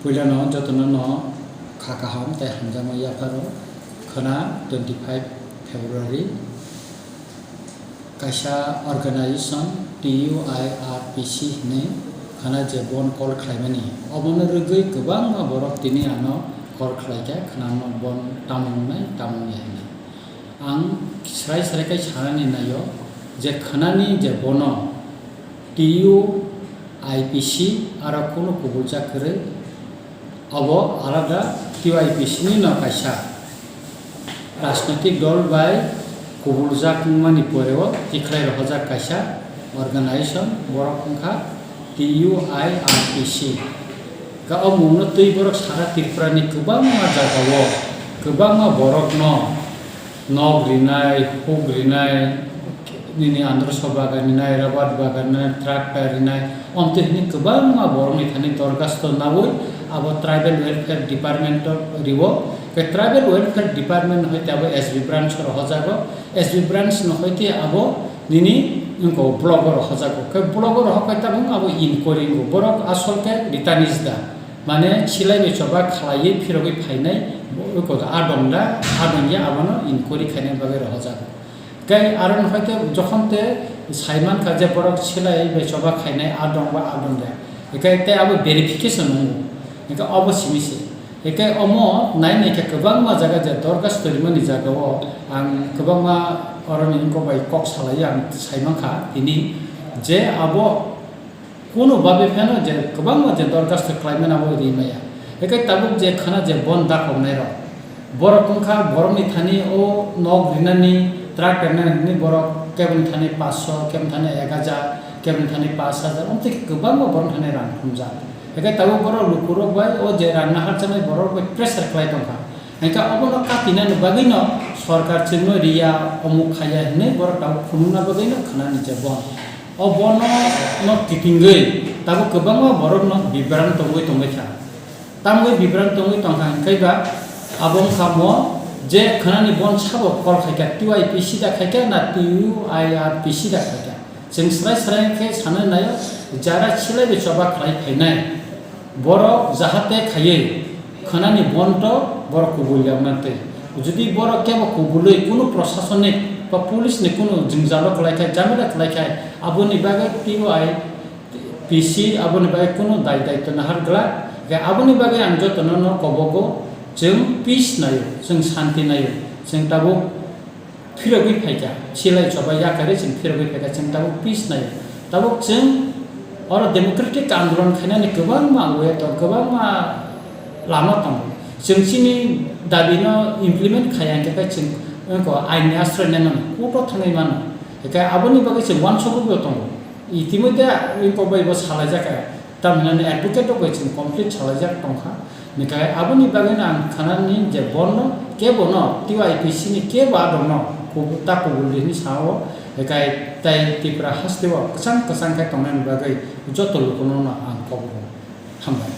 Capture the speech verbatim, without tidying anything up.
Puilano jotono no kha kaham tei hamjakma yapharo. Khwna twenty five February kaisa organization T U I R P C hinwi khwna je bon call khlaimani, obono rwgwi kwbangma borok tini ano call khlaikha, khwna no bon tamo wngnai tamo wngya hinwi. Ang srai srai khe sanani naio je khwnani je bono T U I P C aro kunu kubuljak kwrwi, obo alada T U I P C ni no kaisa rajnoitik dol bai kubuljak wngmani poreo tikhlai rohorjak kaisa organization, borok wngkha T U I R P C. Ga o mungno twi borok sara Tripura ni kwbangma jagao kwbangma borokno nok rinai, huk rinai, nini androso bagan rinai, rabar bagan rinai, tractor rinai, omtwi hwnwi kwbangma borokni thani dorkhasto naui abo Tribal Welfare Department o riwo. Khe Tribal Welfare Department hoite abo S B branch o rohojago, S B branch no hoite abo nini wngkha block o rohojago. Khe block o rohor khe tabuk abo inquiry wngo, borok asol khe ritanis da. Mane silai bai choba khlaiwi phirogwi phainai, bo-, eko adong da, adong ya abono inquiry khainai bagwi rohojago. Tei aro no hai khe jokhon te saimankha je borok silai bai choba khainai adong ba adong ya. Ekai tei abo verification wngo. Ekai obo simi se. Ekai omo nai nai khe kwbangma jaga je dorkhasto rimani jaga o ang kwbangma oroni wngkok bai kok salai ang saimankha tini je abo Kunu babe phano je kwbangma je dorkhasto khlaimani abo ri maya. Ekai tabuk je khana je bon dakoknai rok. Borok wngkha borokni thani o nok rinani, truck rinani hinwi borok keboni thani paanch sho, keboni thani ek hajar, keboni thani paanch hajar, omtwi kwbangma borokni thani rang thumjak. Ekai tabuk borok lukurok bai o je rang naharjaknai borok bai pressure khlai tongkha. Hingkhe obono katinani bagwino sorkar chwngno riya, omuk khaiya hinwi borok tabuk phunukna bagwino khanani je bon. O bono no kitingwi tabuk kwbangma borokno bibran tongwi tongwi kha. Tamwi bibran tongwi tongkha hingkhe ba abo wngkha mo je khanani bon sabo call khaikha, T Y P C da khaikha na T U I R P C da khaikha. Chwng srai srai khe sanwi naio, jara silai bai choba khlai phainai. Borok jahate khaiwi khwnani bonto borok kubul yakna twi. Jodi borok kebo kubului kunu prosasonik ba police ni kunu jwngjalo kwlai khai, jamila kwlai khai, aboni bagwi T Y P C aboni bagwi kunu dai daitw nahar glak. Hwnkhe aboni bagwi ang jotono no kobogo, chwng peace naio, chwng santi naio, chwng tabuk phirogwi phaikha, silai choba yakarwi chwng phirogwi phaikha, chwng tabuk peace nai. Tabuk chwng oro democratic andolon khainani kwbangma way tong, kwbangma lama tongo. Chwng chini dabino implement khaiya hwnkhe chwng, wngkha, ain ni asroy nai mano, court o thangwi mano. Hwnkhe aboni bagwi chwng uansukgwi bo tongo. Itimodhye wngkha bai bo salaijak. Tamhinani advocate rok bai chwng complete salaijak tongkha. Hwnkhe aboni bagwino ang khanani je bono kebono T Y P C ni kebo adongno kubu-, ta kubul rini sao, hwnkhe tei Tripura hasteo kwchang kwchang khe tongnani bagwi joto lukuno no ang kobgo. Hambai.